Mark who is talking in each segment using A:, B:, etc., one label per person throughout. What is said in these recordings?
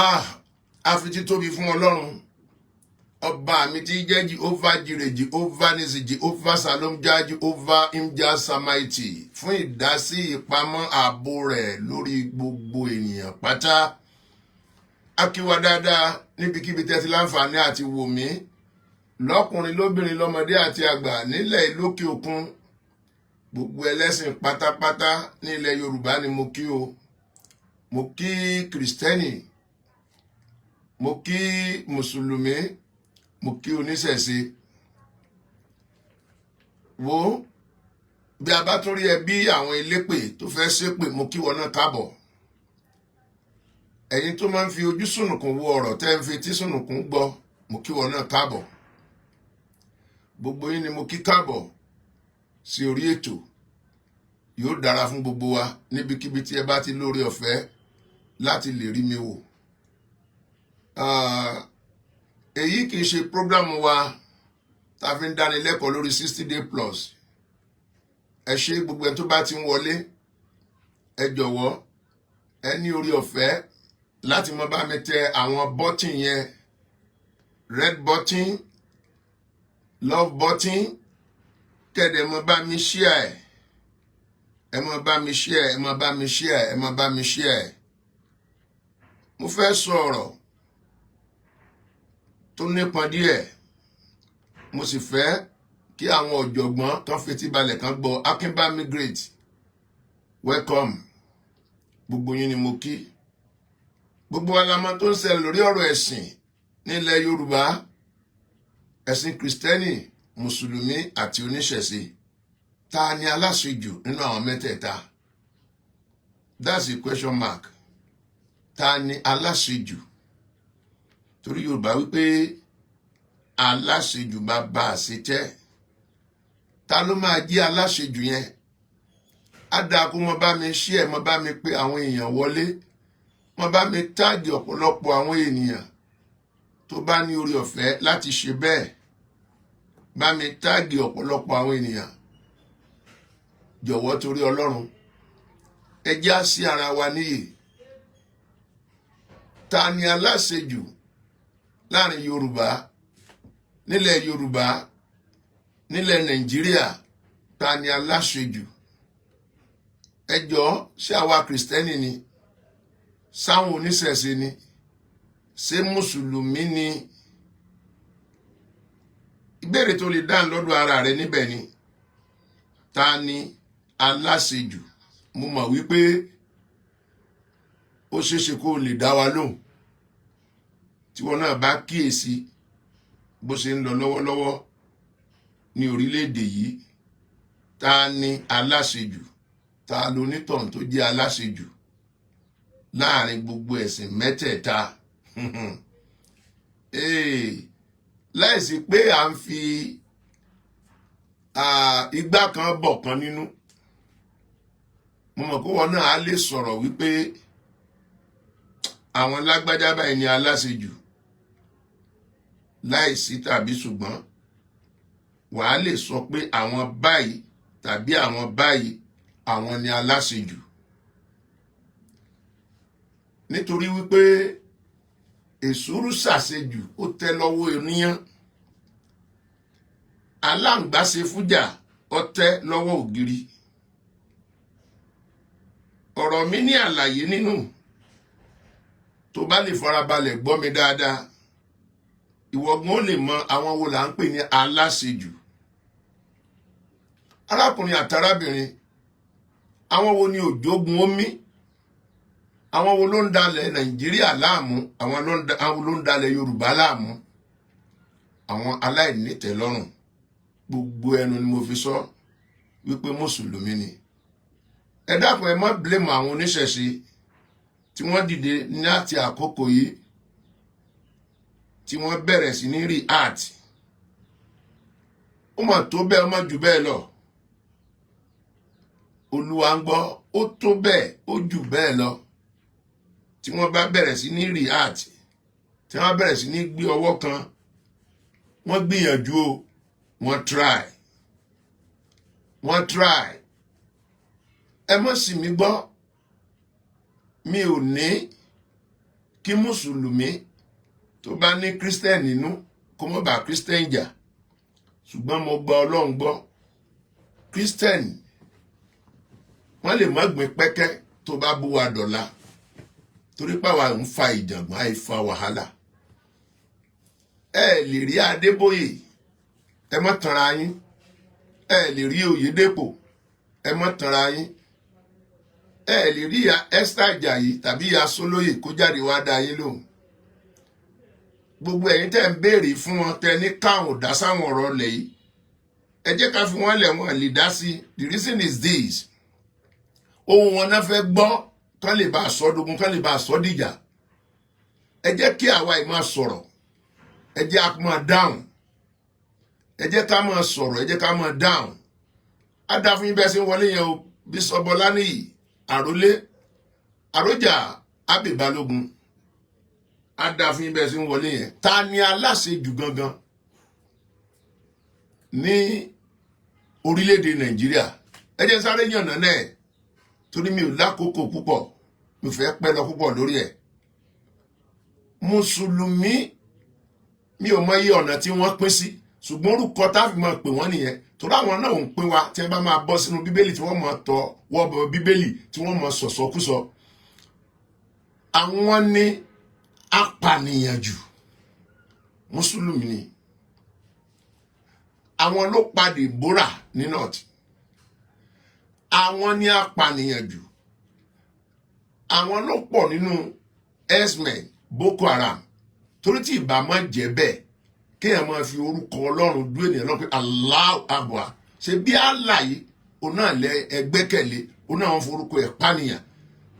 A: Ah, a fi títóbi fún Ọlọ́run ọba mi tí jẹ́ Jehovah Jireh, Jehovah Nissi, Jehovah Shalom, Jehovah Imja Samaiti, fún ìdásí, ìpamọ́, ààbò rẹ̀ lórí gbogbo ènìyàn pátá. Akíwa dáadáa níbikíbi tẹ́tí láǹfààní àti wò mí, lọ́kùnrin, lóbìnrin, lọ́mọdé àti àgbà, nílẹ̀ lókè òkun, gbogbo ẹlẹ́sìn pátápátá ní ilẹ̀ Yorùbá ni mo kí o. Mo kí Kìrìsìtẹ́nì, mo kí Mùsùlùmí, mo kí oníṣẹ̀ṣe. Wo bí a bá tún rí ẹbí àwọn elépè tó fẹ́ ṣépè, mo kí wọn náà káàbọ̀. Ẹ̀yin tó máa ń fi ojú sùnùkùn wo ọ̀rọ̀, tẹ́ ń fi etí sùnùkùn gbọ́, mo kí wọn náà káàbọ̀. Gbogbo yín ni mo kí káàbọ̀ sí orí ètò. Yóò dára fún gbogbo wa níbikíbi tí ẹ bá ti lóore ọ̀fẹ́ láti lè rí mi wò. Èyí kì í ṣe program wa tá a fi ń dáni lẹ́kọ̀ọ́ lórí 60 day plus. Ẹ ṣe gbogbo ẹ tó bá ti ń wọlé, ẹ jọ̀wọ́, ẹ ní orí ọ̀fẹ́ láti mọ bá mi tẹ àwọn button yẹn, red button, love button, kẹ́dẹ̀ mọ bá mi share ẹ̀. Ẹ mọ bá mi share, ẹ mọ bá mi share, ẹ mọ bá mi share ẹ̀. Mo fẹ́ sọ ọ̀rọ̀ tó nípọn díẹ̀, mo sì fẹ́ kí àwọn ọ̀jọ̀gbọ́n kan fetí balẹ̀ kan gbọ́. Akínbámi Great, welcome. Gbogbo yín ni mo kí. Gbogbo wa la mọ̀ tó ń ṣẹlẹ̀ lórí ọ̀rọ̀ ẹ̀sìn nílẹ̀ Yorùbá: ẹ̀sìn Kìrìsìtẹ́nì, Mùsùlùmí àti oníṣẹ̀ṣe. Ta ni aláṣejù nínú àwọn mẹ́tẹ̀ẹ̀ta? That's a question mark. Ta ni aláṣejù? Torí Yorùbá wípé aláṣejù bá bá a ṣe jẹ́. Ta ló máa jẹ́ aláṣejù yẹn? Á dáa kó mọ bá mi ṣí ẹ, mọ bá mi pé àwọn èèyàn wọlé, mọ bá mi tag ọ̀pọ̀lọpọ̀ àwọn ènìyàn. Tó bá ní orí ọ̀fẹ́ láti ṣe bẹ́ẹ̀, bá mi tag ọ̀pọ̀lọpọ̀ àwọn ènìyàn, jọ̀wọ́, torí Ọlọ́run. Ẹ já sí ara wa níyè. Ta ni aláṣejù láàrin Yorùbá, nílẹ̀ Yorùbá, nílẹ̀ Nàìjíríà? Ta ni aláṣejù? Ẹ jọ̀ọ́, ṣé àwa Kìrìsìtẹ́nì ni? Sáwọn oníṣẹ̀ṣe ni? Ṣé Mùsùlùmí ni? Ìbéèrè tó lè dáhùn lọ́dọ̀ ara rẹ níbẹ̀ ni: ta ni aláṣejù? Mo mọ̀ wípé ó ṣeéṣe kó o lè dá wa lóhùn tí wọn náà bá kíyèsí bó ṣe ń lọ lọ́wọ́lọ́wọ́ ní orílẹ̀-èdè yìí. Ta ni aláṣejù? Ta lonítọ̀hún tó jẹ́ aláṣejù láàrin gbogbo ẹ̀sìn mẹ́tẹ̀ẹ̀ta? Láìsí pé à ń fi igbá kan bọ̀ kan nínú, mo mọ̀ pé wọn náà á lè sọ̀rọ̀ wípé àwọn lágbájá báyìí ni aláṣejù, láìsí tàbí ṣùgbọ́n. Wàá lè sọ pé àwọn báyìí tàbí àwọn báyìí, àwọn ni aláṣejù, nítorí wípé èsúrú ṣàṣejù, ó tẹ́ lọ́wọ́ oníyán, aláǹgbá ṣe fújà, ó tẹ́ lọ́wọ́ ògiri. Ọ̀rọ̀ mi ní àlàyé nínú. Tó bá lè farabalẹ̀ gbọ́ mi dáadáa, ìwọ̀gbọ́n ó lè mọ àwọn wo là ń pè ní aláṣejù. Arákùnrin àtàrábìnrin, àwọn wo ni òjògun omi? Àwọn wo ló ń dalẹ̀ Nàìjíríà láàmú? Àwọn ló ń dalẹ̀ Yorùbá láàmú? Àwọn aláìnítẹ̀lọ́rùn. Gbogbo ẹnu ni mo fi sọ wípé Mùsùlùmí ni. Ẹ dákun, ẹ má blame àwọn oníṣẹ̀ṣe tí wọ́n dìde ní àti àkókò yìí, tí wọ́n bẹ̀rẹ̀ sí ní react. Ó mà tó bẹ́ẹ̀, ó mà jù bẹ́ẹ̀ lọ. Olúwa ń gbọ́, ó tó bẹ́ẹ̀, ó jù bẹ́ẹ̀ lọ. Tí wọ́n bá bẹ̀rẹ̀ sí ní react, tí wọ́n bẹ̀rẹ̀ sí ní gbé ọwọ́ kan, wọ́n gbìyànjú o, wọ́n try, wọ́n try. Ẹ mọ̀ sí mi gbọ́, mi ò ní kí Kí mùsùlùmí tó bá ní Christian nínú kó má bá Christian jà, ṣùgbọ́n mo gba Ọlọ́run gbọ́, Christian wọ́n lè má gbin pẹ́kẹ́ tó bá bú wa dọ̀la, torí pàwa ń fa ìjàngbọ̀n, àìfa wàhálà. Ẹ lè rí Adébóyè, ẹ má tanra yín. Ẹ lè rí Oyèdèpò, ẹ má tanra yín. Ẹ lè rí ìyá Esther Ajayi tàbí ìyá Sólóyè kó jáde wá dá yín lóhùn. Gbogbo ẹ̀yin tẹ́ ń béèrè fún wọn, tẹ́ ní káwọn ò dá sáwọn ọ̀rọ̀ ọ̀lẹ̀ yìí, ẹ jẹ́ ká fi wọ́n lẹ̀, wọ́n lè dá sí. The reason is this: ohun wọn náà fẹ́ gbọ́, kán lè bá a sọ dogun, kán lè bá a sọ dìjà. Ẹ jẹ́ kí àwa yìí máa sọ̀rọ̀, ẹ jẹ́ a máa dáhùn. Ẹ jẹ́ ká máa sọ̀rọ̀, ẹ jẹ́ ká máa dáhùn. Á dá fún yín bẹ́ẹ̀ sí ń wọlé yẹn o. Bísọ̀bọlá nìyí, àrólé àrójà Ábè Balógun, á dá fún yín bẹ́ẹ̀ sí ń wọlé yẹn. Ta ni aláṣejù gangan ní orílẹ̀-èdè Nàìjíríà? Ẹ jẹ́ sáré yànnà náà, torí mi ò lákòókò púpọ̀, mi fẹ́ pẹ́ lọ púpọ̀ lórí ẹ̀. Mùsùlùmí, mi ò mọ iye ọ̀nà tí wọ́n pín sí, ṣùgbọ́n orúkọ tá a fi máa pè wọ́n nìyẹn, torí àwọn náà ò ń pín wa. Tí wọ́n bá máa bọ́ sínú Bíbélì, tí wọ́n máa tọ́ wọ́n bọ Bíbélì, tí wọ́n máa sọ̀sọ́kúsọ, àwọn ní apànìyàn jù. Mùsùlùmí ni àwọn ló pa Deborah ní North. Àwọn ní apànìyàn jù. Àwọn ló pọ̀ nínú herdsmen, Boko Haram. Torí tí ìbá máa jẹ́ bẹ́ẹ̀, kéèyàn máa fi orúkọ Ọlọ́run dún ènìyàn lọ pé Allahu Akbar, ṣe bí Allah yìí òun náà lẹ ẹgbẹ́kẹ̀lé, òun náà wọ́n forúkọ ẹ̀ pànìyàn.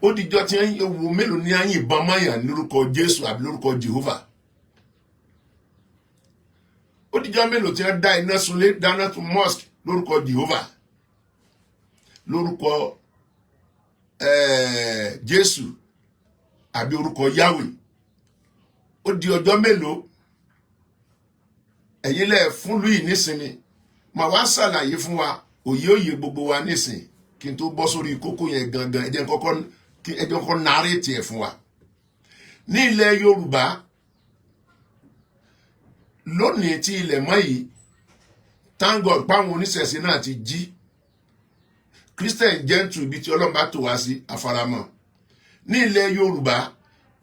A: Ó dijọ́ tí wọ́n wo mélòó ní àyìnbọn mọ́yàn lórúkọ Jésù àbí lórúkọ Jehovah. Ó dijọ́ mélòó tí wọ́n dá iná sunlé, dáná tún mosque lórúkọ Jehovah, lórúkọ Jésù àbí orúkọ Yahweh. Ó di ọjọ́ mélòó? Ẹ̀yin lẹ̀ fún lùyìí nísinmi. Mà wá ṣàlàyé fún wa, òye òye gbogbo wa nísìn. Kí n tó bọ́ sórí kókó yẹn gangan, ẹ jẹ́ kọ́kọ́ narrate ẹ̀ fún wa. Ní ilẹ̀ Yorùbá lónìí tí ilẹ̀ mọ́ yìí, thank God páwọn oníṣẹ̀ṣe náà ti jí. Christian gentle, ibi tí Ọlọ́run bá tò wá sí àfaramọ́. Ní ilẹ̀ Yorùbá,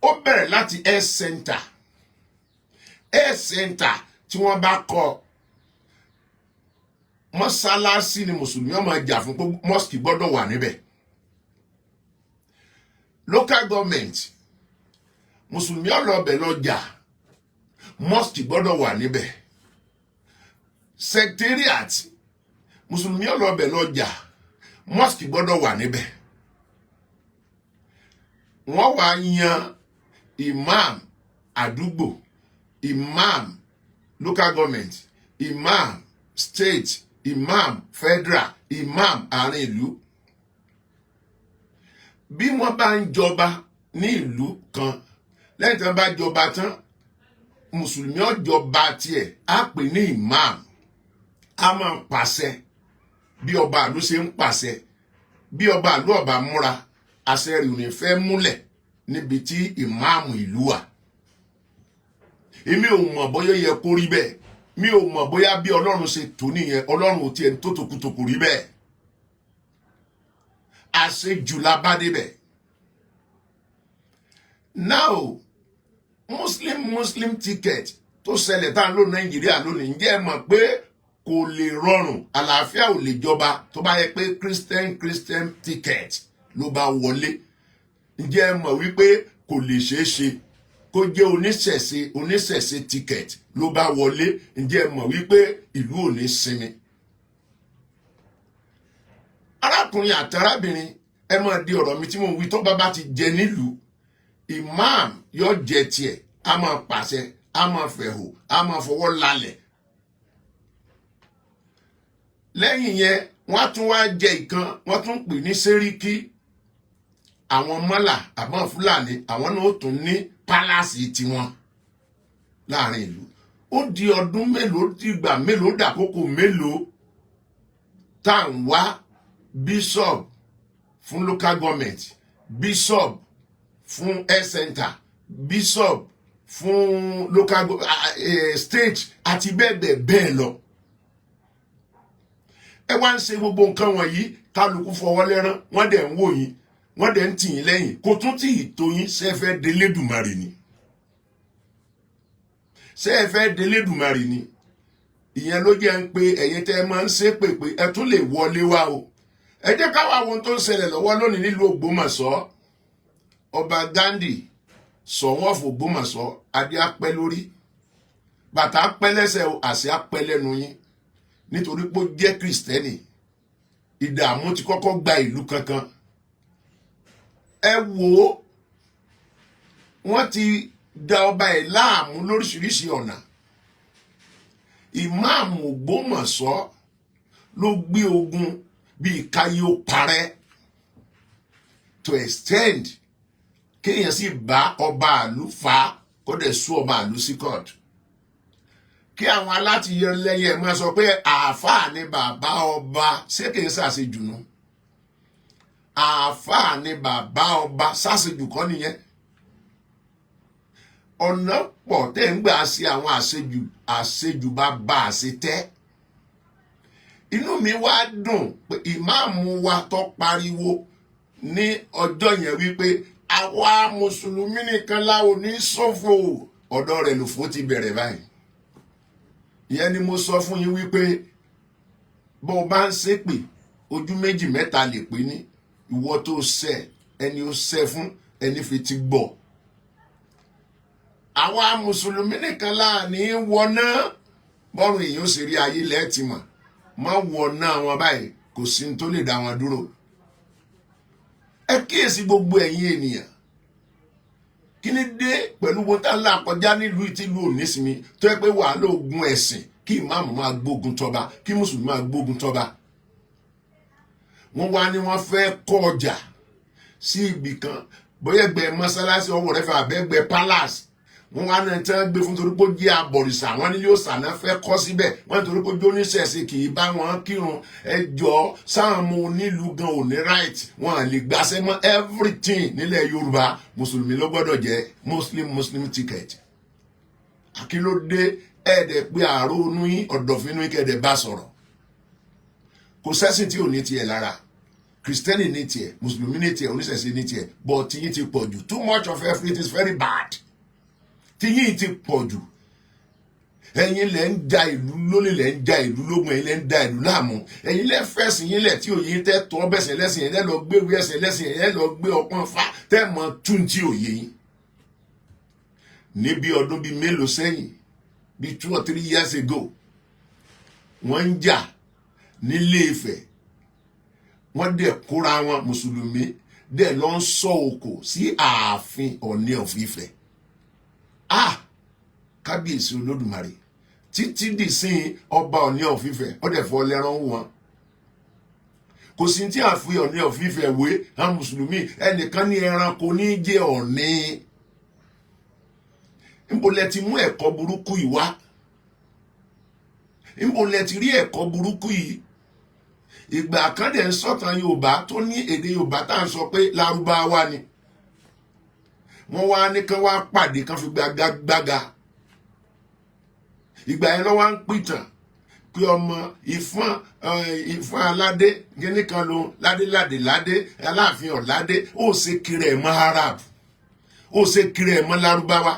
A: ó bẹ̀rẹ̀ láti health center. Health center tí wọ́n bá kọ́ mọ́sálásí ni mùsùlùmí ọmọ jà fún pé mosque gbọ́dọ̀ wà níbẹ̀. Local government, mùsùlùmí ọlọ́ọ̀bẹ̀ lọ jà, mosque gbọ́dọ̀ wà níbẹ̀. Secretariat, mùsùlùmí ọlọ́ọ̀bẹ̀ lọ jà, mosque gbọ́dọ̀ wà níbẹ̀. Wọ́n wá yan imam àdúgbò, imam local government, imam state, imam federal, imam àárín ìlú. Bí wọ́n bá ń jọba ní ìlú kan, lẹ́yìn tí wọ́n bá jọba tán, mùsùlùmí ọjọba tiẹ̀ á pè ní imam, á máa pàṣẹ bí ọba àlú ṣe ń pàṣẹ. Bí ọba àlú ọba múra, àṣẹ rẹ̀ ò ní fẹ́ múlẹ̀ níbi tí ìmáàmù ìlú wà. Èmi ò mọ̀ bóyá ó yẹ kó rí bẹ́ẹ̀. Mi ò mọ̀ bóyá bí Ọlọ́run ṣe tó nìyẹn. Ọlọ́run ò tiẹ̀ tó tòkútòkù rí bẹ́ẹ̀. Àṣejù la bá débẹ̀. Now, Muslim Muslim ticket tó ṣẹlẹ̀ tá à ń lò Nàìjíríà lónìí, ǹjẹ́ ẹ mọ̀ pé kò lè rọrùn, àlàáfíà ò lè jọba tó bá yẹ pé Christian Christian ticket ló bá wọlé? Ǹjẹ́ ẹ mọ̀ wípé kò lè ṣeé ṣe kó jẹ́ oníṣẹ̀ṣe oníṣẹ̀ṣe ticket ló bá wọlé? Ǹjẹ́ ẹ mọ̀ wípé ìlú ò ní sinmi? Arákùnrin àtàrábìnrin, ẹ máa di ọ̀rọ̀ mi tí mo wí. Tó bá bá ti jẹ nílùú, imam yóò jẹ tiẹ̀, á máa pàṣẹ, á máa fẹ̀hò, á máa fọwọ́ lálẹ̀. Lẹ́yìn yẹn, wọ́n á tún wá jẹ ìkan, wọ́n tún pè ní sẹ́ríkì. Àwọn mọ́là àbọ̀n Fúlàní, àwọn náà ó tún ní palace tiwọn láàrin ìlú. Ó di ọdún mélòó, dìgbà mélòó, dàkókò mélòó tá à ń wá bishop fún local government, bishop fún health center, bishop, fún local state àti bẹ́ẹ̀ bẹ́ẹ̀ bẹ́ẹ̀ lọ. Ẹ wá ń ṣe gbogbo nǹkan wọ̀nyí, kálukú fọwọ́ lẹ́rán, wọ́n dẹ̀ ń wò yín, wọ́n dẹ̀ ń tì yín lẹ́yìn. Kò tún tì í tó yín. Ṣé ẹ fẹ́ delédùmarè ni? Ṣé ẹ fẹ́ delédùmarè ni? Ìyẹn ló jẹ́ ń pé ẹ̀yin tẹ́ ẹ máa ń ṣépè pé ẹ tún lè wọlé wá o. Ẹ jẹ́ ká wá ohun tó ń ṣẹlẹ̀ lọ́wọ́ lónìí nílùú Ògbómọ̀ṣọ́. Ọba Ghandi, Ṣọ̀ún of Ògbómọ̀ṣọ́, adé apẹ́ lórí, bàtà apẹ́ lẹ́sẹ̀ o, àṣẹ apẹ́ lẹ́nu yín. Nítorí pé ó jẹ́ Kìrìsìtẹ́nì, ìdààmú ti kọ́kọ́ gba ìlú kankan. Ẹ wò ó, wọ́n ti da ọba ẹ̀ láàmú lóríṣiríṣi ọ̀nà. Ìmáàmù Ògbómọ̀ṣọ́ ló gbé ogun bíi káyé ó parẹ́, to extend kéèyàn sì bá ọba àlú fa, kó dẹ̀ sú ọba àlú sí court, kí àwọn alátìlẹyìn ẹ̀ máa sọ pé àáfàá ni bàbá ọba. Ṣé kìí ṣàṣejù nu? Àáfàá ni bàbá ọba, ṣàṣejù kọ́ nìyẹn? Ọ̀nà pọ̀ tẹ́ ń gbà ṣe àwọn àṣejù, àṣejù bá bá àṣetẹ́. Inú mi wá dùn pé ìmáàmù wa tó pariwo ní ọjọ́ yẹn wípé àwa mùsùlùmí nìkan la ò ní ṣòfò, ọ̀dọ̀ rẹ̀ lòfò ti bẹ̀rẹ̀ báyìí. Ìyẹn ni mo sọ fún yín wípé bó o bá ń ṣépè, ojú méjì mẹ́ta lè pé ní ìwọ tó ṣẹ̀, ẹni ó ṣẹ̀ fún, ẹni fi ti gbọ́. Àwa mùsùlùmí nìkan láàní wọná. Bọ́rùn èèyàn ó sì rí ayé lẹ́ẹ̀tì mọ̀ má wọná wọn báyìí, kò sí ní tó lè dá wọn dúró. Ẹ kíyèsí, gbogbo ẹ̀yin ènìyàn, kí ni dé pẹ̀lú gbogbo tá ń là kọjá nílùú ìtìlú ònísìmí, tó yẹ pé wàhálà ogun ẹ̀sìn, kí ìmáàmù máa gbógun tọba, kí mùsùlùmí máa gbógun tọba? Wọ́n wá ní wọ́n fẹ́ kọ́ ọjà sí ibì kan, bóyá ẹgbẹ́ mọ́sálásí ọwọ́ rẹ̀ fẹ́ àbẹ́gbẹ́ palace. Wọ́n wá ní tí wọ́n gbé fún torí pé ó jẹ́ abọ̀rìṣà, wọ́n ní yóò sànà fẹ́ kọ́ síbẹ̀. Wọ́n nítorí pé ó jóníṣẹ̀ṣe, kì í bá wọn kírun. Ẹjọ́ sáwọn ọmọ onílùú gan ò ní right, wọn à lè gbàṣẹ́ mọ́. Everything nílẹ̀ Yorùbá, mùsùlùmí ló gbọ́dọ̀ jẹ́, Muslim, Muslim ticket. Àkìlódé ẹ̀ẹ́dẹ̀ pé àárò onú yín, ọ̀dọ̀fínú yín, kẹ́ẹ̀dẹ̀ bá sọ̀rọ̀? Kò sẹ́sìn tí ò ní tiẹ̀ lára. Kìrìsìtẹ́nì ní tiẹ̀, mùsùlùmí ní tiẹ̀, oníṣẹ̀ṣe ní tiẹ̀, but tiyín ti pọ̀ jù. Too much of everything is very bad. Tiyín ti pọ̀ jù. Ẹ̀yin lẹ ń ja ìlú lólè, lẹ ń ja ìlú lógun, ẹ̀yin lẹ ń da ìlú láàmú. Ẹ̀yin lẹ fẹ̀sìn yín lẹ̀ tí òye tẹ́ tọ́ bẹ̀sẹ̀ lẹ́sìn, ẹ̀yin lẹ lọ gbé ìwé ẹ̀sìn lẹ́sìn, ẹ̀yin lẹ lọ gbé ọpọ́n fa tẹ́ mọ tún tí òye yín. Níbi ọdún bíi mélòó sẹ́yìn, bíi 2 or 3 years ago, wọ́n ń jà nílé Ifẹ̀. Wọ́n dẹ̀ kóra wọn, mùsùlùmí dẹ̀ lọ ń sọ òkò sí ààfin Ọ̀ọ̀ni of Ifẹ̀. Ah, kábíyèsí Olódùmarè! Títí dìsín, ọba Ọ̀ọ̀ni of Ifẹ̀ ó dẹ̀ fọ́ lẹ́rán wọn. Kò sí tí a fi Ọ̀ọ̀ni of Ifẹ̀ wé àwọn mùsùlùmí. Ẹnìkan ní ẹranko ní jẹ́ Ọ̀ọ̀ni. Níbo lẹ ti mú ẹ̀kọ́ burúkú yìí wá? Níbo lẹ ti rí ẹ̀kọ́ burúkú yìí? Ìgbà kan dẹ̀ ń sọ̀tàn Yorùbá tó ní èdè Yorùbá tá à ń sọ pé Lárúbáwá ni. Wọ́n wá ní kán wá pàdé, kán fi gbága. Ìgbà yẹn lọ́wọ́ ń pìtàn pé ọmọ Ìfọ́n, Ìfọ́n aládé kíní kan ló ládé ládé ládé, Aláàfin ọ̀ládé. Ó ṣe kiri ẹ̀ mọ́ Arab, ó ṣe kiri ẹ̀ mọ́ Lárúbáwá,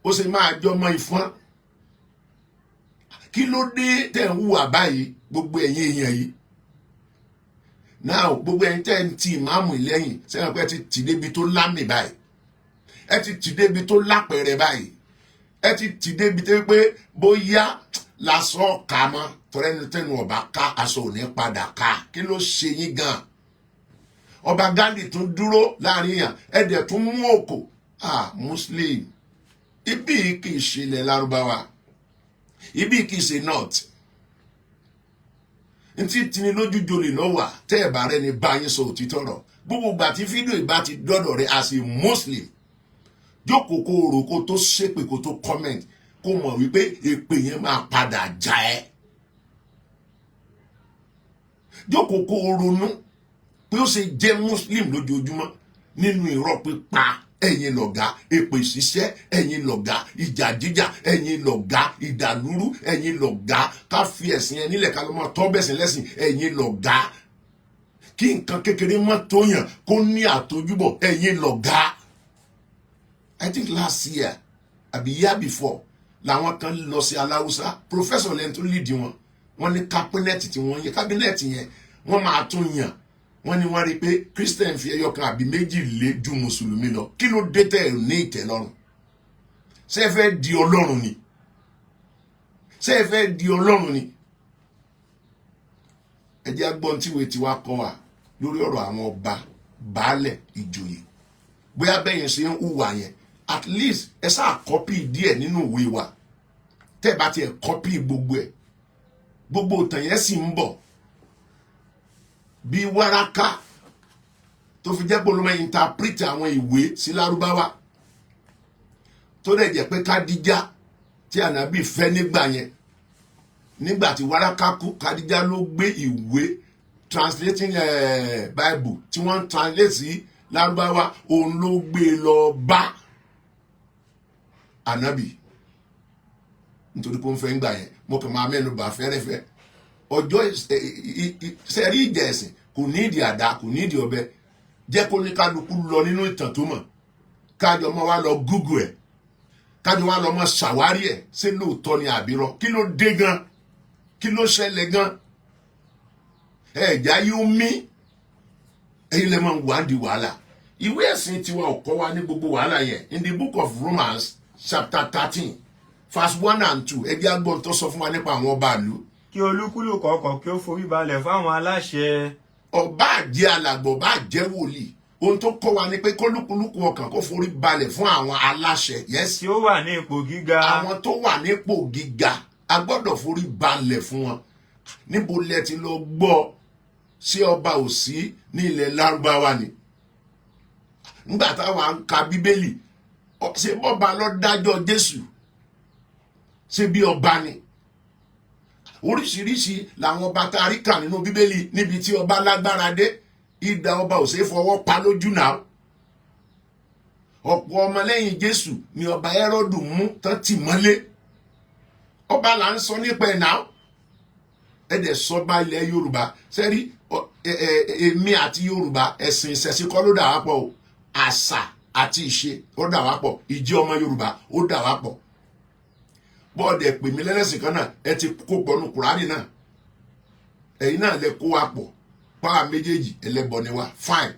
A: ó ṣe máa jọmọ Ìfọ́n. Kí ló dé tẹ̀ ń hùwà báyìí, gbogbo ẹ̀yin èèyàn yìí náà, gbogbo ẹ̀yin tẹ́ ń ti ìmáàmù lẹ́yìn sẹ́yìn pé ẹ ti tì débi tó lámì báyìí, ẹ ti tì débi tó lápẹ̀rẹ̀ báyìí, ẹ ti tì débi tó pé bóyá lásán ọ̀ka mọ́ tọ́rẹ́nu tẹnu ọba ká aṣọ òní padà ká? Kí ló ṣe yín gan? Ọba Ghandi tún dúró láàrin yàn, ẹ dẹ̀ tún mú òkò. Ah, Muslim, ibi kì í ṣe ilẹ̀ Lárúbáwá, ibi kì í ṣe north. Ntí tini lójú jolè lọ́wà. Tẹ́ ẹ̀ bá rẹ ni bá yín sọ òtítọ́ rọ̀, gbogbo ìgbà tí fídíò ìbá ti dọ́dọ̀ rẹ as a Muslim, jókòó, kó o rò, kó tó ṣépè, kó tó comment, kó mọ̀ wípé èpè yẹn máa padà já ẹ́. Jókòó, kó o ronú pé ó ṣe jẹ́ Muslim lójoojúmọ́ nínú irọ́ pípa. Ẹ̀yin lọ̀gá èpè ṣiṣẹ́, ẹ̀yin lọ̀gá ìjà jíjà, ẹ̀yin lọ̀gá ìdàlúrú, ẹ̀yin lọ̀gá ká fi ẹ̀sìn ẹ nílẹ̀ ká lọ́ mọ́ tọ́ bẹ̀sìn lẹ́sìn, ẹ̀yin lọ̀gá kí nǹkan kékeré mọ́ tó yàn kó ní àtojúbọ̀, ẹ̀yin lọ̀gá. I think last year àbí year before làwọn kan lọ sí aláwùsá. Professor lẹ́ni tó lead wọn. Wọ́n ní cabinet tí wọ́n yẹ, cabinet yẹn wọ́n máa tún yàn. Wọ́n ní wọ́n rí i pé Christian fi ẹyọ kan àbí méjì lé ju mùsùlùmí lọ. Kí ló dé tẹ̀ ẹ̀ ní ìtẹ́lọ́rùn? Ṣé ẹ fẹ́ di ọlọ́run ni? Ṣé ẹ fẹ́ di ọlọ́run ni? Ẹ jẹ́ agbọ́n tíwèé tiwa kọ́ wa lórí ọ̀rọ̀ àwọn ọba, baálẹ̀, ìjòyè. Bóyá bẹ́yẹn ṣe ń hùwà yẹn, at least ẹ sáà copy díẹ̀ nínú ìwé wa. Tẹ́ ẹ bá tiẹ̀ copy gbogbo ẹ̀, gbogbo ìtàn yẹn sì ń bọ̀ bí wáráká tó fi jẹ́ pé ló máa interpret àwọn ìwé sí lárúbáwá, tó dẹ̀ jẹ́ pé Kádíjà tí ànábì fẹ́ nígbà yẹn, nígbà tí wáráká kú, Kádíjà ló gbé ìwé translating Bible tí wọ́n ń translate sí lárúbáwá, òun ló gbé lọ bá ànábì nítorí pé ó ń fẹ́ ń gbà yẹn. Mo kàn máa mẹ́nu bà fẹ́rẹ́fẹ́. Ọjọ́ sẹ́rí ìjà ẹ̀sìn kò ní ìdí àdá, kò ní ìdí ọ̀bẹ. Jẹ́ kó ní kálukú lọ nínú ìtàn tó mọ̀, kájọ mọ́ wá lọ Google ẹ̀, kájọ wá lọ mọ́ ṣàwárí ẹ̀, ṣé lóòótọ́ ni àbírọ́? Kí ló dé gan? Kí ló ṣẹlẹ̀ gan? Ẹ̀já yóò mí. Ẹ̀yin lè máa wà di wàhálà. Ìwé ẹ̀sìn tiwa ò kọ́ wa ní gbogbo wàhálà yẹn. In the book of Romans chapter 13 verse 1 and 2, ẹ jẹ́ agbọ́n tó sọ fún wa nípa àwọn ọba ìlú.
B: Kí olúkúlùkù ọkàn kí ó forí balẹ̀ fáwọn aláṣẹ.
A: Ọba àjẹ́ alàgbọ̀, ọba àjẹ́ wòlíì, ohun tó kọ́ wa ni pé kólúkúlùkù ọkàn kó forí balẹ̀ fún àwọn aláṣẹ. Yes.
B: Tí ó wà ní ipò gíga.
A: Àwọn tó wà nípò gíga, a gbọ́dọ̀ forí balẹ̀ fún wọn. Níbo lẹ ti lọ gbọ́ sí ọba ò sí ní ilẹ̀ lárúbáwá ni? Nígbà táwa ń ka bíbélì, ṣé bọ́ba ló dájọ́ Jésù? Ṣé bí ọba ni? Oríṣiríṣi làwọn ọba tá a rí kà nínú bíbélì. Níbi tí ọba lágbára dé, idà ọba ò ṣeé fọwọ́ pa lójú náà. Ọ̀pọ̀ ọmọlẹ́yìn Jésù ni ọba Hẹ́rọ́dù mú tán tì mọ́lé. Ọba là ń sọ nípa ẹ̀ náà. Ẹ dẹ̀ sọba ilẹ̀ Yorùbá sẹ́rí. Èmi àti Yorùbá, ẹ̀sìn ìṣẹ̀ṣe kọ́ ló dà wá pọ̀ o. Àṣà àti ìṣe ó dà wá pọ̀. Ìjẹ́ ọmọ Yorùbá ó dà wá pọ̀. Bọ́ọ̀dù ẹ̀ pè mí lẹ́lẹ́sìn kan náà, ẹ ti kó pọnú Kùránì náà, ẹ̀yin náà lẹ kó wa pọ̀. Páà méjèèjì ẹlẹ́bọ ni wa, fine,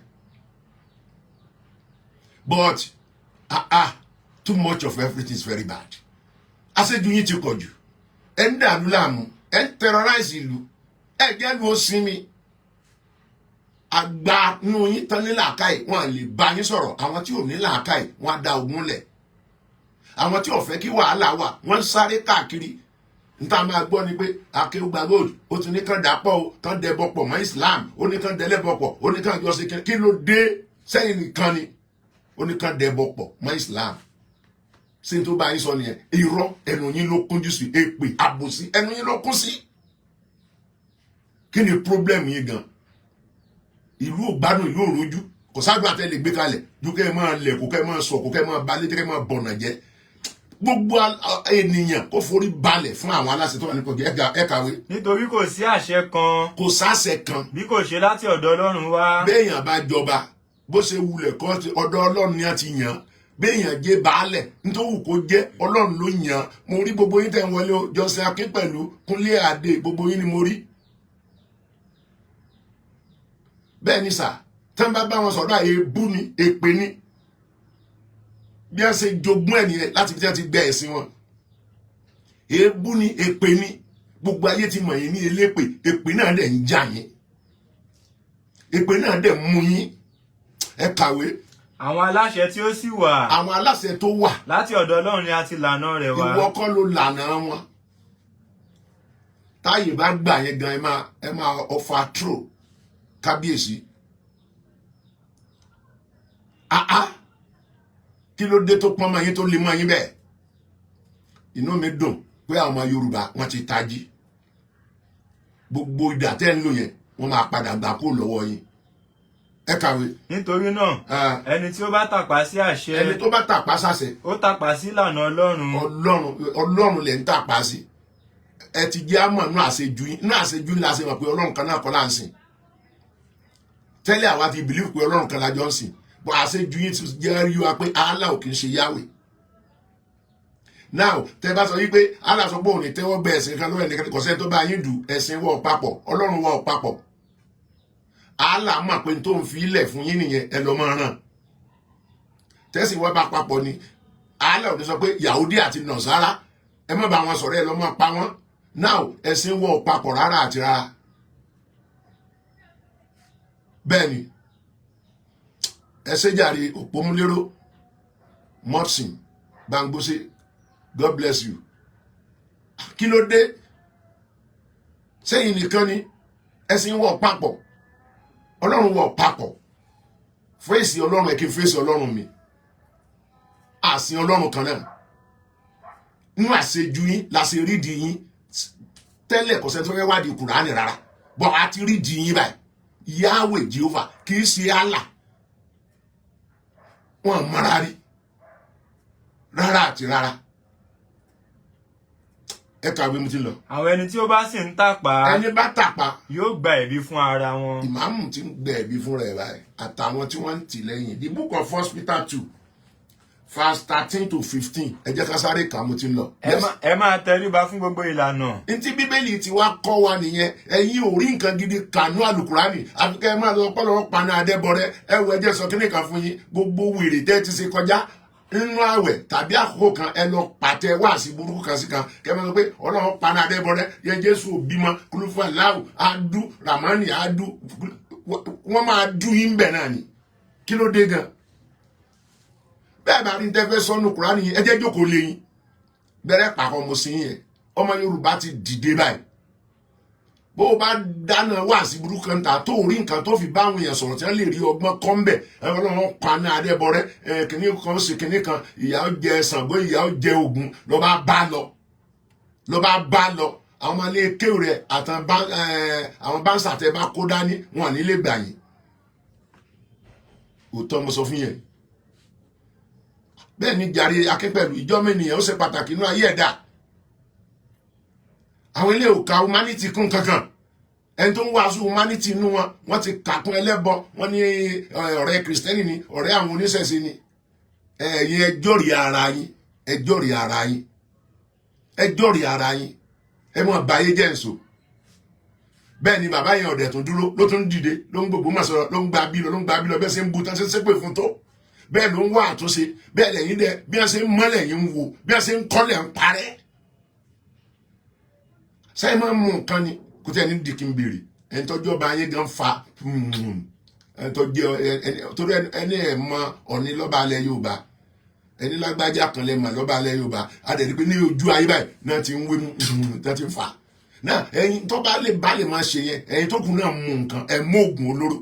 A: but ah ah, too much of everything is very bad. Àṣejù yín ti pọ̀ jù. Ẹ ń dàlú láàmú, ẹ ń terrorize ìlú, ẹ jẹ́ lu ó sinmi. Àgbà nínú yín tán ní làákàyè, wọn lè bá yín sọ̀rọ̀. Àwọn tí ò ní làákàyè, wọn á da ogun lẹ̀. Àwọn tí ò fẹ́ kí wàhálà wà, wọ́n ń sáré káàkiri. Níta máa gbọ́ ni pé Akéwùgbà Gold ó ti ní kàn dàpọ̀ o, kàn dẹbọ pọ̀ mọ́ Islam, ó ní kàn dẹlẹ́bọ pọ̀, ó ní kàn jọ ṣe. Kí ló dé? Sẹ́yìn nìkan ni ó ní kàn dẹbọ pọ̀ mọ́ Islam. Ṣé tó bá yín sọ nìyẹn? Irọ́ ẹnu yín ló kúnjú sí, èpè, àbòsí ẹnu yín ló kún sí. Kí ni problem yín gan? Ìlú ò gbádùn, ìlú ò rojú. Kò sáájú àtẹ lè gbé kalẹ̀ ju kẹ́ ẹ máa lẹ̀ kó kẹ́ ẹ máa sọ kó kẹ́ ẹ máa balẹ̀, kẹ́ ẹ máa bọ̀nà jẹ́. Gbogbo ènìyàn kó forí balẹ̀ fún àwọn aláṣẹ tó wà nípò. Ẹ kàwé.
B: Nítorí kò sí àṣẹ kan
A: Kò sáṣẹ kan
B: bí kò ṣe láti ọ̀dọ̀ Ọlọ́run wá.
A: Béèyàn bá jọba, bó ṣe wulẹ̀ kọ́ ti ọ̀dọ̀ Ọlọ́run ni a ti yàn án. Béèyàn jẹ́ baálẹ̀, nítorí kó jẹ́ Ọlọ́run ló yàn án. Mo rí gbogbo yín tẹ̀ ń wọlé o. Johnson Akin pẹ̀lú Kúnlé Adé, gbogbo yín ni mo rí. Bẹ́ẹ̀ ni sà, tán bá bá wọn sọ̀rọ̀, èébú ni, èpè ni. Bí wọ́n ṣe jogún ẹ̀ nìyẹn láti fi tí wọ́n ti gbẹ ẹ̀sìn wọn. Èébú ni, èpè ni. Gbogbo ayé ti mọ̀ yín ní elépè. Èpè náà dẹ̀ ń jà yín, èpè náà dẹ̀ mú yín. Ẹ kàwé.
B: Àwọn aláṣẹ tí ó sì wà
A: Àwọn aláṣẹ tó wà
B: láti ọ̀dọ̀ Ọlọ́run ni a ti lànà rẹ̀ wá.
A: Ìwọ kọ́ ló lànà wọn. Táyè bá gbà yẹn gan, ẹ máa overthrow kábíyèsí. Ah ah, kí ló dé tó pọ́n mọ́ yín, tó lè mọ́ yín bẹ́ẹ̀? Inú mi dùn pé àwọn ọmọ Yorùbá wọ́n ti tají. Gbogbo ìdà tẹ́ ń lò yẹn, wọ́n máa padà gbà kó lọ́wọ́ yín. Ẹ kàwé.
B: Nítorí náà,
A: Ah,
B: ẹni tí ó bá tàpá sí àṣẹ,
A: ẹni tó bá tàpá sáṣẹ,
B: ó tàpá sí ìlànà Ọlọ́run.
A: Ọlọ́run, Ọlọ́run lẹ̀ ń tàpá sí. Ẹ ti jẹ́ àmọ̀ nínú àṣejù yín. Nínú àṣejù yín la ṣe mọ̀ pé Ọlọ́run kan náà kọ́ là ń sìn tẹ́lẹ̀. Àwa ti believe pé Ọlọ́run kan la jọ ń sìn, but àṣejù yín ti jẹ́ rí wa pé Allah ò kì í ṣe Yahweh. Now, tẹ bá sọ wípé Allah sọ pé òun ní tẹ́wọ́ gbẹ ẹ̀sìn kan lọ́wọ́ ẹnìkan, kò sẹ́ni tó bá yín dù. Ẹ̀sìn wọ̀ papọ̀, Ọlọ́run wọ̀ papọ̀. Allah mọ̀ pé n tó ń fi ilẹ̀ fún yín nìyẹn. Ẹ lọ́ máa ràn tẹ́sí wọ́n bá papọ̀ ni. Allah ò ní sọ pé Yahudi àti Nasara, ẹ má bá wọn sọ̀rọ̀, ẹ lọ́ máa pa wọ́n. Now, ẹ̀sìn wọ̀ papọ̀ rárá àti rárá. Bẹ́ẹ̀ ni, ẹ ṣe jàre. Òpómúlérò Mọ́sìn Bangbose, God bless you. Kí ló dé sẹ́yìn nìkan ni ẹ̀sìn wọ̀ papọ̀, Ọlọ́run wọ̀ papọ̀? Fèsì Ọlọ́run ẹ̀ kí n fèsì Ọlọ́run mi. Àsìn Ọlọ́run kan náà. Nínú àṣejù yín la ṣe rídìí yín. Tẹ́lẹ̀, kò sẹ́ni tó fẹ́ wádìí Kùránì rárá, bọ́ a ti rídìí yín báyìí. Yahweh Jehovah kì í ṣe Allah. Wọn mọ́ra rí rárá àti rárá. Ẹ kàwé, mo ti lọ.
B: Àwọn ẹni tí ó bá sì ń tàpá,
A: ẹni bá tàpá,
B: yóò gba ẹ̀bi fún ara wọn.
A: Ìmáàmù ti ń gbẹ ẹ̀bi fúnra ẹ̀ báyìí àtàwọn tí wọ́n ń tì lẹ́yìn. The Book of First Peter 2 verse 13 to 15. Ẹ jẹ́ ká sáré kà á, mo ti ń lọ.
B: Ẹ máa tẹríba fún gbogbo ìlànà.
A: Ntí Bíbélì ti wá kọ́ wa nìyẹn. Ẹ̀yin ò rí nǹkan gidi kànú àlùkùránì, àfi kẹ́ ẹ máa lọ pọ́lọ́ paná adẹ́bọrẹ́. Ẹ wo, ẹ jẹ́ sọ kíní kan fún yín. Gbogbo wèrè tẹ́ ti ṣe kọjá nínú àwẹ̀ tàbí àkókò kan, ẹ lọ pàtẹ wáàsí burúkú kan sí kan, kẹ́ ẹ máa sọ pé Ọlọ́run paná adẹ́bọrẹ́ yẹ, Jésù òbímọ, kúlúfà láwù adu ramani adu, wọ́n máa dú yín bẹ̀ náà ni. Kí ló dé gan? Bẹ́ẹ̀ bá rí tẹ́ fẹ́ sọ́nù Kùránì yín, ẹ jẹ́ jókòó lé yín bẹ̀rẹ̀ pàkọ́ mo sí yẹn. Ọmọ Yorùbá ti dìde báyìí. Bó o bá dáná wá sí burúkú kan ta tó rí nǹkan tó fi bá àwọn èèyàn sọ̀rọ̀ tí wọ́n lè rí ọgbọ́n kọ́ ń bẹ̀, ẹ Ọlọ́run paná adẹ́bọrẹ́, ẹ kìnní kan ṣe kìnní kan, ìyà ó jẹ Ṣàngó, ìyà ó jẹ Ògún, ló bá bá lọ, ló bá bá lọ. Àwọn ọmọ ilé kéwù rẹ àtàwọn báńsà tẹ bá kó dání, wọn ní lè gbà yín. Òótọ́ mo sọ fún yẹn. Bẹ́ẹ̀ ni jàre. Akínpẹ̀lú ìjọ́mọ ènìyàn, ó ṣe pàtàkì inú ayé ẹ̀dá. Àwọn ilé òka humanity kún kankan. Ẹni tó ń wàásù humanity inú wọn, wọ́n ti kàkún ẹlẹ́bọ. Wọ́n ní ọ̀rẹ́ Kìrìsìtẹ́nì ni, ọ̀rẹ́ àwọn oníṣẹ̀ṣe ni. Ẹ̀yin, ẹ jọ́rìí ara yín, ẹ jọ́rìí ara yín, ẹ jọ́rìí ara yín. Ẹ mọ̀ báyé jẹ́ ǹso. Bẹ́ẹ̀ ni bàbá yẹn ọ̀dẹ̀ tún dúró, ló tún dìde, ló ń gbogbo mọ̀ sọ̀rọ̀, ló ń gba bí lọ, ló ń gba bí lọ. Bẹ́ẹ̀ ṣe ń bu tán, ṣe ń ṣépè fún tó, bẹ́ẹ̀ ló ń wá àtúnṣe. Bẹ́ẹ̀ lẹ́yìn dẹ, bí wọ́n ṣe ń mọ́lẹ̀ yín ń wo, bí wọ́n ṣe ń kọ́lẹ̀ ń parẹ́. Sẹ́yìn máa ń mú nǹkan ni kò tí ẹni dìkì ń bèrè. Ẹni tọ́jú ọba ayé gan fa ẹni tó jẹ́ ẹni torí ẹni ẹ̀ mọ Ọ̀ní lọ́ba alẹ́ Yorùbá, ẹni lágbájá kan lẹ́ mọ̀ lọ́ba alẹ́ Yorùbá. Adẹ̀rí pé ní ojú ayé báyìí náà ti ń wé mú, náà ti ń fà náà. Ẹ̀yin tó bá lè bá lè máa ṣe yẹn, ẹ̀yin tó kù náà mú nǹkan ẹ̀ mú oògùn olóró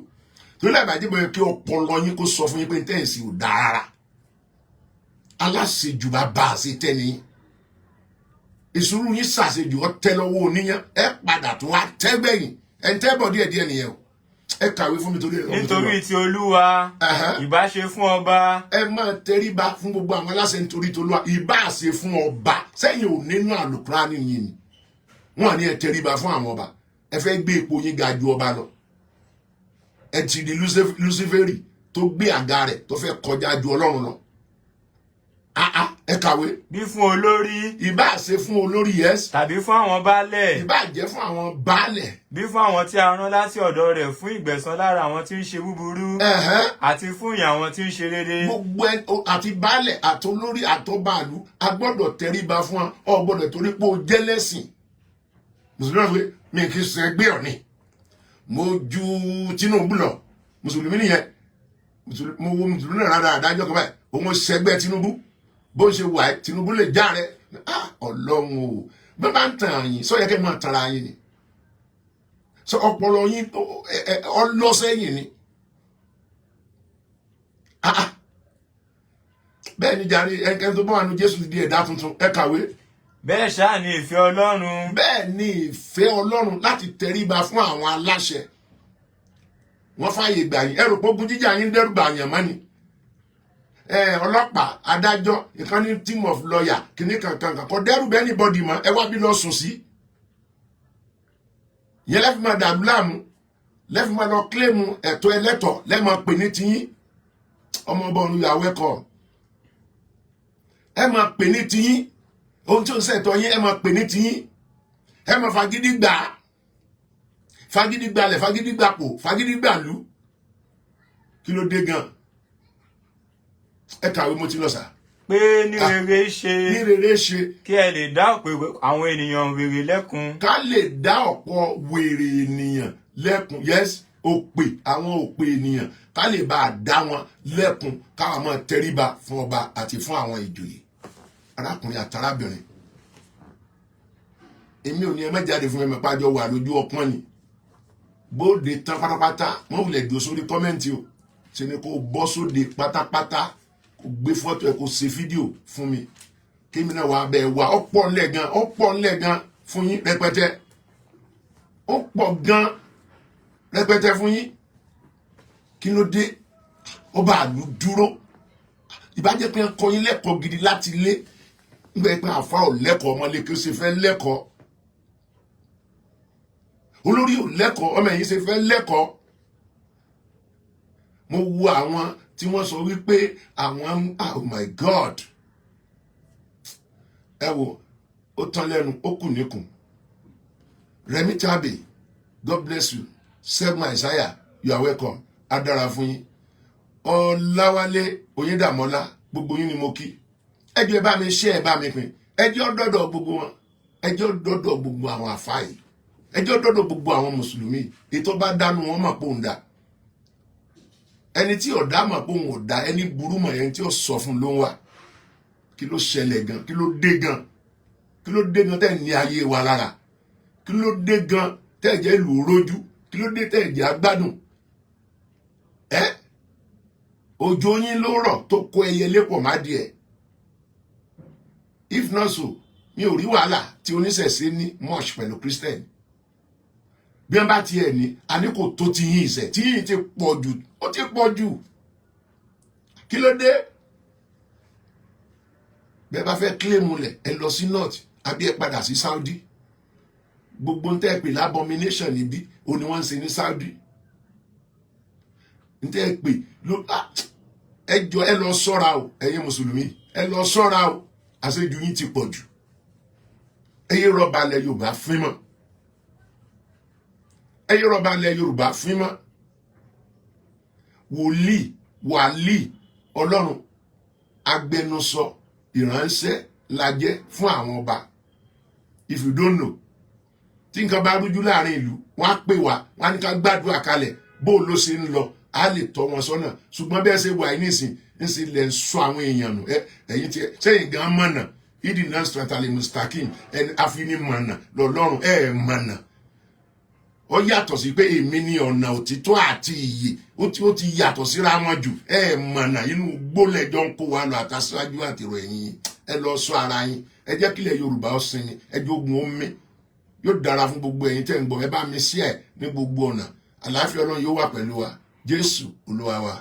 A: torí láì bàjẹ́ bóyá kí ọpọlọ yín kó sọ fún yín pé tẹ́ǹsì ò dáa rárá. Aláṣejù bá bá a ṣe tẹ́ni yín, ìṣòro yín ṣàṣejù ọtẹ lọ́wọ́ oníyàn, ẹ padà tó wá tẹ́gbẹ̀yìn ẹ̀ ń tẹ́ bọ̀ díẹ̀díẹ̀ nìyẹn o. Ẹ kàwé fún mi torí ẹ.
B: Nítorí ti Olúwa, ìbá ṣe fún ọba.
A: Ẹ máa tẹríba fún gbogbo àwọn aláṣẹ nítorí tOlúwa, ìbá ṣe fún ọba. Sẹ́yìn ò nínú àlùkùránì yìí ni wọ́n ní ẹ tẹríba fún àwọn ọba. Ẹ fẹ́ gbé ipò yín ga ju ọba lọ. Ẹ ti di Luciferi tó gbé àga rẹ̀ tó fẹ́ kọjá ju Ọlọ́run lọ. Ah ah, ẹ kàwé.
B: Bí fún olórí.
A: Ìbá ṣe fún olórí, yes.
B: Tàbí fún àwọn baálẹ̀.
A: Ìbá jẹ́ fún àwọn baálẹ̀.
B: Bí fún àwọn tí a rán láti ọ̀dọ̀ rẹ̀ fún ìgbẹ̀san lára àwọn tí ń ṣe búburú, àti fún ìyìn àwọn tí ń ṣe rere.
A: Gbogbo ẹ àti baálẹ̀ àti olórí àtọbàlú, a gbọ́dọ̀ tẹríba fún wa. Ọ gbọ́dọ̀ torí pé o jẹ́ lẹ́sìn mùsùlùmí náà pé mi kì í ṣe ẹgbẹ́ Ọ̀ní, mo ju Tinubu lọ. Mùsùlùmí nìyẹn. Mo wo mùsùlùmí náà rárá àdájọ́ kan báyìí, òun ṣẹgbẹ́ Tinubu. Bó ṣe wà ẹ́, Tinubu lè já rẹ. Ah, Ọlọ́run o! Bí wọ́n bá ń tàn yín sọ yẹ kẹ́ máa tanra yín ni sọ ọpọlọ yín ọlọ́sẹ̀yìn ni. Ah ah, bẹ́ẹ̀ ni jàre. Ẹnikẹ́ni tó bá wà nù Jésù ti di ẹ̀dá tuntun. Ẹ kàwé.
B: Bẹ́ẹ̀ ṣáà ni ìfẹ́ Ọlọ́run.
A: Bẹ́ẹ̀ ni ìfẹ́ Ọlọ́run láti tẹríba fún àwọn aláṣẹ. Wọ́n fààyè gbà yín. Ẹ rò pé ogun jíjà yín dẹ́rù bà yàn mọ́ ni? Ọlọ́pàá, adájọ́, ìkànnì, team of lawyer, kìnnì kankan kan kò dẹ́rù bẹ́ẹ̀ anybody mọ́. Ẹ wá bí lọ sùn sí yẹn lẹ́fì máa dàlú láàmú, lẹ́fì máa lọ claim ẹ̀tọ́ ẹlẹ́tọ̀, lẹ́ẹ̀máa pè ní tiyín. Ọmọ ọba ọ̀run, you are welcome. Ẹ máa pè ní tiyín ohun tí ó ń ṣẹ̀tọ́ yín, ẹ máa pè ní tiyín, ẹ máa fagídí gbà á, fagídí gbalẹ̀, fagídí gbapò, fagídí gbàlú. Kí ló dé gan? Ẹ kàwé, mo ti lọ sà.
B: Pé ní rere ṣe,
A: ní rere ṣe,
B: kí ẹ lè dá ọ̀pọ̀ àwọn ènìyàn wèrè lẹ́kun.
A: Ká lè dá ọ̀pọ̀ wèrè ènìyàn lẹ́kun. Yes, òpè, àwọn òpè ènìyàn, ká lè bá a dá wọn lẹ́kun, káwọn máa tẹríba fún ọba àti fún àwọn ìjòyè. Arákùnrin àtàrábìnrin, èmi ò ní ẹ má jáde fún ẹ mọ̀ pàjọ wà lójú ọpọ́n ni. Bóde tán pátápátá, wọ́n wulẹ̀ dúró sórí comment o. Ṣe ni kó bọ́ sóde pátápátá, kó gbé fọ́tò ẹ̀, kó ṣe fídíò fún mi, kémi náà wà bẹ́ẹ̀ wà. Ó pọ̀ ńlẹ̀ gan, ó pọ̀ ńlẹ̀ gan fún yín rẹpẹtẹ. Ó pọ̀ gan rẹpẹtẹ fún yín. Kí ló dé? Ọba àlù dúró. Ìbájẹ́ pé kọ́ yín lẹ́kọ̀ọ́ gidi láti lé nígbà pé àfa ò lẹ́kọ̀ọ́, ọmọlé kí ó ṣe fẹ́ lẹ́kọ̀ọ́? Olórí ò lẹ́kọ̀ọ́, ọmọ ẹ̀yìn ṣe fẹ́ lẹ́kọ̀ọ́? Mo wo àwọn tí wọ́n sọ wípé àwọn, oh my God, ẹ wo, ó tán lẹ́nu, ó kù níkùn. Remi Tabe, God bless you. Ṣẹ́gun Isaiah, you are welcome. Á dára fún yín. Ọláwálé Oyíndàmọ́lá, gbogbo yín ni mo kí. Ẹ jọ̀ọ́, ẹ bá mi ṣe, ẹ bá mi pín. Ẹ jọ̀ọ́, dọ́dọ̀ gbogbo wọn. Ẹ jọ̀ọ́, dọ́dọ̀ gbogbo àwọn àfáà yìí. Ẹ jọ̀ọ́, dọ́dọ̀ gbogbo àwọn mùsùlùmí. Ètò bá dánú wọn mọ̀ pé òun dà, ẹni tí ọ̀dà mọ̀ pé òun ò dá, ẹni burú mọ̀, ẹni tí ó sọ fún ló ń wà. Kí ló ṣẹlẹ̀ gan? Kí ló dé gan? Kí ló dé gan tẹ́ ní ayé wa lára? Kí ló dé gan tẹ́ jẹ́ ìlú rójú? Kí ló dé tẹ́ jẹ́ agbádùn ẹ? Òjò yín ló rọ̀ tó kó ẹyẹ lépọ̀ má díẹ̀. If not so, mi ò rí wàhálà tí oníṣẹ̀ṣe ní much pẹ̀lú Christian. Bí wọ́n bá tiẹ̀ ní, àní kò tó ti yín. Ìṣẹ̀ tí yín ti pọ̀ jù, ó ti pọ̀ jù. Kí ló dé? Bẹ́ẹ̀ bá fẹ́ claim lẹ̀, ẹ lọ sí north àbí ẹ padà sí Saudi. Gbogbo ń tẹ́ ẹ pè l'abomination níbí, ó ní wọ́n ń ṣe ní Saudi. Ń tẹ́ ẹ pè ló, ẹ jọ, ẹ lọ sọ́ra o. Ẹ̀yin mùsùlùmí, ẹ lọ sọ́ra o. Àṣejù yín ti pọ̀ jù. Ẹ yé rọba ilẹ̀ Yorùbá fín mọ́. Ẹ yé rọba ilẹ̀ Yorùbá fín mọ́. Wòlíì, wàlíì Ọlọ́run, agbẹnusọ, ìránṣẹ́ la jẹ́ fún àwọn ọba. If you don't know, tí nǹkan bá rújú láàrin ìlú, wọ́n á pè wá, wọ́n á ní ká gbàdúrà kalẹ̀ bó ló ṣe ń lọ, á lè tọ́ wọn sọ́nà. Ṣùgbọ́n bẹ́ẹ̀ ṣe wà ní ìsìn ń sì lẹ̀ ń sọ àwọn èèyàn nù. Ẹ̀yin tí sẹ́yìn gan mọ̀nà ìdí náà sọ̀tàlẹ̀ mustakim, ẹni àfinimọ̀nà lọ́lọ́run ẹ̀ mọ̀nà. Ó yàtọ̀ sí pé èmi ní ọ̀nà òtítọ́ àti ìyè. Ó ti yàtọ̀ síra wọn jù. Ẹ mọ̀nà, inú gbólẹ̀jọ́ ń kó wa lọ, àtàṣáájú àtìrò ẹ̀yìn. Ẹ lọ sọ ara yín. Ẹ jẹ́ kílẹ̀ Yorùbá ó sinmi. Ẹ jogun ó mí. Yóò dára fún gbogbo ẹ̀yin tẹ́ ń gbọ́. Ẹ bá mi sí ẹ̀ ní gbogbo ọ̀nà. Àlàáfíà Ọlọ́run yóò wà pẹ̀lú wa. Jésù Olúwa wa.